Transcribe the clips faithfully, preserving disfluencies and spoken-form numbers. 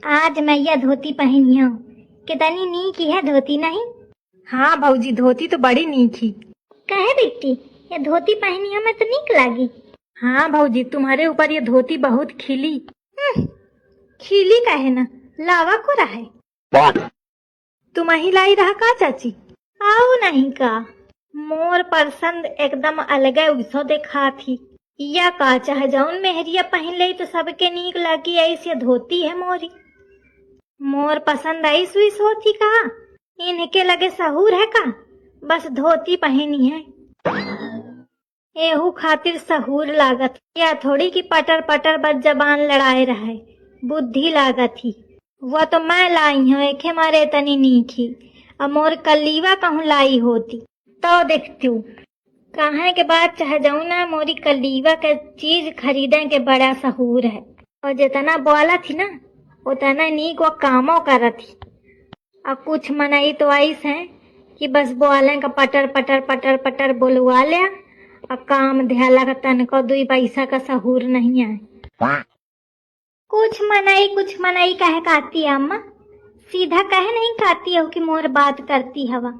आज मैं यह धोती पहिनी हूँ, कितनी नीक है धोती नहीं? हाँ भौजी, धोती तो बड़ी नीक ही। कहे बिट्टी, यह धोती पहिनी हूँ मैं तो नीक लागी। हाँ भौजी, तुम्हारे ऊपर ये धोती बहुत खिली। हम्म, खिली काहे ना, लावा को रहे। तुमही लाई रहा का चाची? आऊ नहीं का, मोर पसंद एकदम अलगे उइसो देखात ही। या का चाहे जौन मेहरिया पहिन लेई तो सबके नीक लागी, ऐसे धोती है मोरी। मोर पसंद ऐस उइस होती का? इनके लगे सहूर है का? बस धोती पहिनी है। एहू खातिर सहूर लागत, या थोड़ी कि पटर पटर बस जबान लड़ाए रहे, बुद्धि लागत ही। वह तो मैं लाई हूँ, एके मारे तनी नीक ही। अब मोर कलीवा कहूँ लाई होती, तो देखती हूँ। कहे के बाद चाहे जौना, मोरी कलीवा के चीज खरीदे के बड़ा सहूर है। और जितना बोलत ही ना, उतना नीक वो कामो करत ही। आ कुछ मनई तो ऐस हैं कि बस बोलें का पटर पटर पटर पटर बोलवा ले, आ काम ध्याला का तनको दुई पैसा का सहूर नहीं है। कुछ मनई, कुछ मनई कहे कहती है अम्मा, सीधा कहे नहीं कहती हो कि मोर बात करती हवा।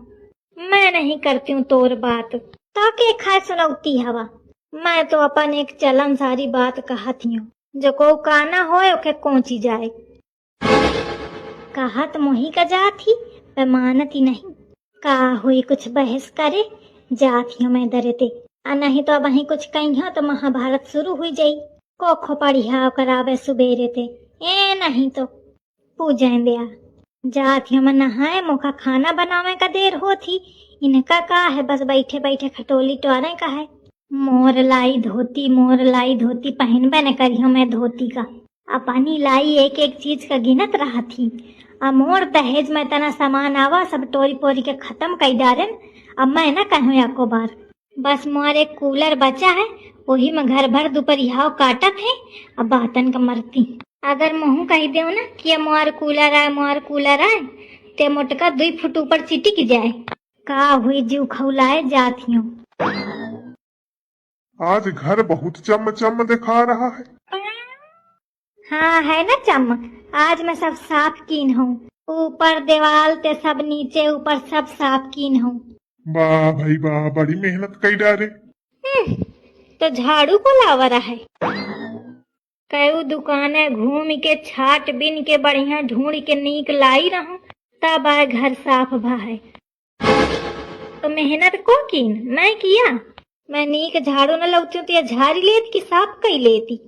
मैं नहीं करती हूँ तोर बात, तो के खाए सुनौती हवा। मैं तो अपन एक चलन सारी बात कहत ही हूँ, जो को काना होए ओके कोची जाए। कहत मोही का जात ही, वह मानत ही नहीं। का हुई कुछ बहस करे, जात ही मैं दरे ते। आ नहीं तो अब वहीं कुछ कहियो तो महाभारत शुरू हुई जाई। कोखो पढ़िया करावे सुबेरे ते। ए नहीं तो पूजें दिया। जात ही मैं नहाए, मोका खाना बनावे का देर होत ही। इनका का है, बस बैठे बैठे खटोली टोरे का है। मोर लाई धोती, मोर लाई धोती, पहिनबे न करियो मैं धोती का। अपनी लाई एक एक चीज का गिनत रहत ही। अब मोर दहेज में तना सामान आवा, सब टोरी पोरी के खत्म कई डारेन। अब मैं न कहूँ एको बार। बस मोर एक कूलर बचा है, वही में घर भर दुपहरियाव काटत है। अब बातन का मरती। अगर महू कही देव ना कि ये मोर कूलर आए, मोर कूलर आए, ते मोटका दुई फुट ऊपर चिटिक जाए। का हुई, जीव खौलाए जात हियो। आज घर बहुत चम चम दिखा रहा है। हाँ, है ना चम। आज मैं सब साफ कीन हूँ, ऊपर देवाल ते सब, नीचे ऊपर सब साफ कीन हूँ। वाह भाई वाह, बड़ी मेहनत कई डारे। हम्म, तो झाड़ू को लावा रहा है। कयू दुकाने घूम के, छाट बिन के, बढ़िया ढूंढ के नीक लाई रहूं, तब आए घर साफ भा है। तो मेहनत को कीन, मैं किया। मैं नीक झाड़ू न लौती तो या झाड़ी लेत कि साफ कई लेती।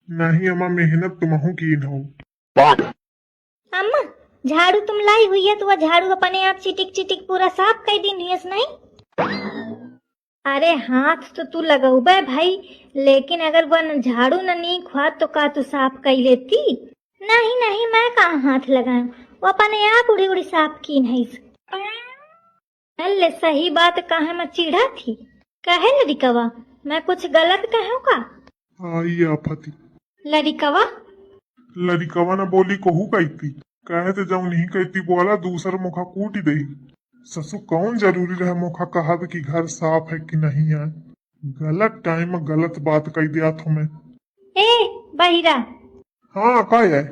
नहीं अम्मा, मेहनत तुमहू कीन हो। अम्मा, झाड़ू तुम लाई हुई है तो वह झाड़ू अपने आप चिटिक चिटिक पूरा साफ कई दिन हुई है नहीं? अरे हाथ तो तू लगौबे भाई, लेकिन अगर वह न झाड़ू न नीक हुआ तो का तू साफ कई लेती? नहीं नहीं, मैं कहाँ हाथ लगाऊं, वो अपने आप उड़ी उड़ी साफ कीन है। अल्ले सही बात कहे में चिढ़ा थी। कहे लड़िकवा, मैं कुछ गलत कहूँ का? हाँ, ये आफती। लड़िकवा? लड़िकवा न बोली कहू कहती। कहे तो जौन नहीं कहती बोला, दूसर मोखा कूट दे। ससु कौन जरूरी रहे मोखा कहब कि घर साफ है कि नहीं है। गलत टाइम में गलत बात कह दिया था मैं। ए बहिरा। हाँ, का है?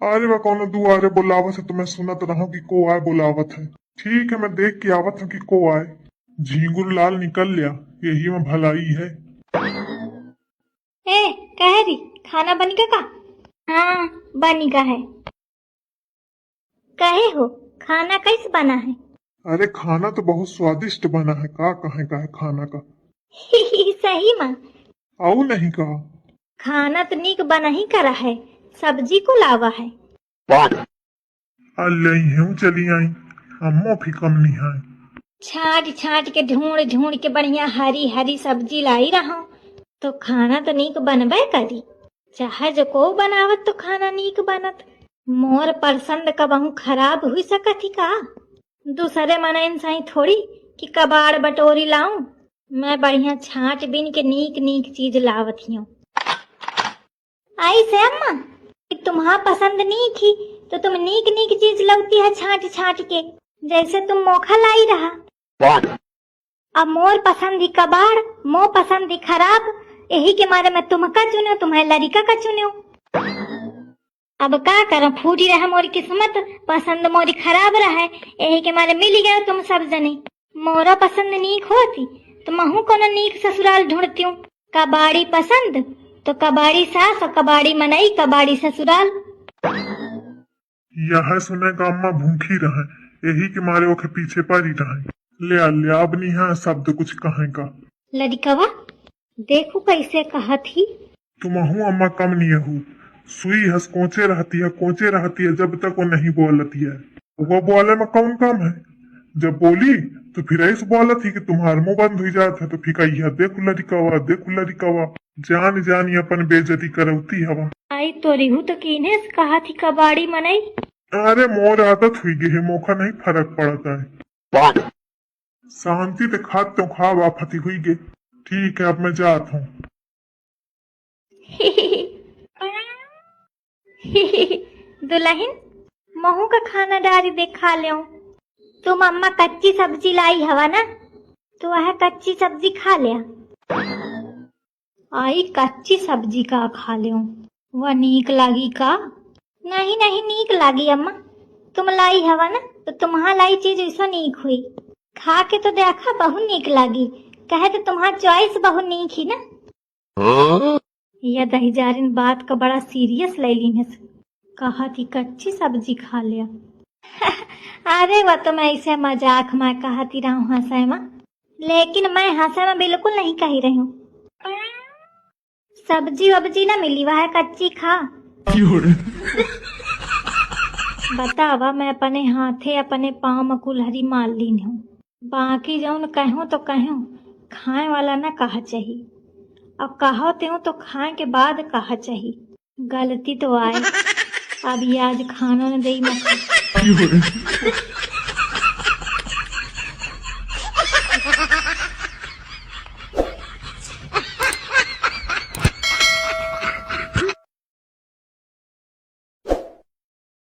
अरे वह कौनो दुआरे बुलावत है, तो मैं सुनत रहूं कि को आए बुलावत है। ठीक है, मैं देख के आवत हूँ कि को आए। झींगुर लाल निकल लिया, यही में भलाई है। ए कह रही, खाना बनी का का? हाँ, बनी का है। कहे हो, खाना कैसे बना है? अरे खाना तो बहुत स्वादिष्ट बना है, का कहे का है खाना का। सही में? आऊ नहीं का। खाना तो नीक बना ही करा है, सब्जी को लावा है। अल्ले यूं चली आई, अम्मो भी कम नहीं है। छांट छांट के, ढूंढ ढूंढ के बढ़िया हरी हरी सब्जी लाई रहा, तो खाना तो नीक बनबे करी। चाहे जो को बनावत तो खाना नीक बनत। मोर पसंद कबहू खराब हुई सकत ही का? दूसरे मनइन साई थोड़ी कि कबाड़ बटोरी लाऊं। मैं बढ़िया छांट बीन के नीक नीक चीज लावत हियो। आई से अम्मा कि तुम्हार पसंद नीक ही तो तुम नीक नीक चीज लौती है छांट छांट के, जैसे तुम मोखा लाई रहा। अब मोर पसंद ही कबाड़, मोर पसंद ही खराब, यही के मारे मैं तुमका चुन्यो, तुम्हारे लड़िका का चुन्यो। अब का करं, फूटी रहे मोरी किस्मत, पसंद मोरी खराब रहे, यही के मारे मिली गए तुम सब जने। मोरा पसंद नीक होती तो महू कोनो नीक ससुराल ढूंढती हूँ। कबाड़ी पसंद तो कबाड़ी सास और कबाड़ी मनई कबाड़ी ससुराल। यह सुने का अम्मा भूखी रहे, यही के मारे ओके पीछे पड़ी रहे। ले आ, ले आ, अब नहीं है शब्द कुछ कहे का। लड़िकवा, देखू कैसे कहत ही। तुमहू अम्मा कम नहीं हू, सुई हस कोचे रहती है, कोचे रहती है, जब तक वो नहीं बोलती है। वो बोले में कौन काम है, जब बोली तो फिर ऐसे बोलत ही कि तुम्हार मुंह बंद हुई जात है, तो फिर कही है, "देखू लड़िकवा, देखू लड़िकवा।" जान जानी अपन बेइज्जती करौती हवा। आई तोरी हूँ तो कीने से कहा थी कबाड़ी मनई। अरे मोर आदत हुई गई है, मोका नहीं फर्क पड़ता है। शांति ते खात तो खाब आफती हुई गई। ठीक है, अब मैं जात हूँ। दुलहिन, महू का खाना डारी दे खा लेओ। तुम अम्मा कच्ची सब्जी लाई हवा ना, तो वह कच्ची सब्जी खा ले। आई कच्ची सब्जी का खा लेओ, वह नीक लागी का? नहीं, नहीं नीक लागी अम्मा, तुम लाई हवा ना, तो तुम्हार लाई चीज ऐसा नीक हुई। खा के तो देखा, बहुत नीक लागी, कहे तो तुम्हार choice बहुत नीक ही ना। हाँ? यह दहिजारिन बात का बड़ा serious ले लीन हस। कहा थी कच्ची सब्जी खा लिया। अरे वह तो मैं ऐसे मजाक में कहा थी रहूं हंसे में, लेकिन मैं हंसे में बिल्कुल नहीं कही रही हूँ। सब्जी वब्जी ना मिली, वह कच्ची खा। बतावा, मैं अपने हाथे अपने पाँव में कुल्हरी मार लीन हूँ। बाकी जौन कहूँ तो कहूँ, खाए वाला ना कहा चाही, और कहो तेहूँ तो खाए के बाद कहा चाही। गलती तो आए, अब ये आज खानो न देई मौका।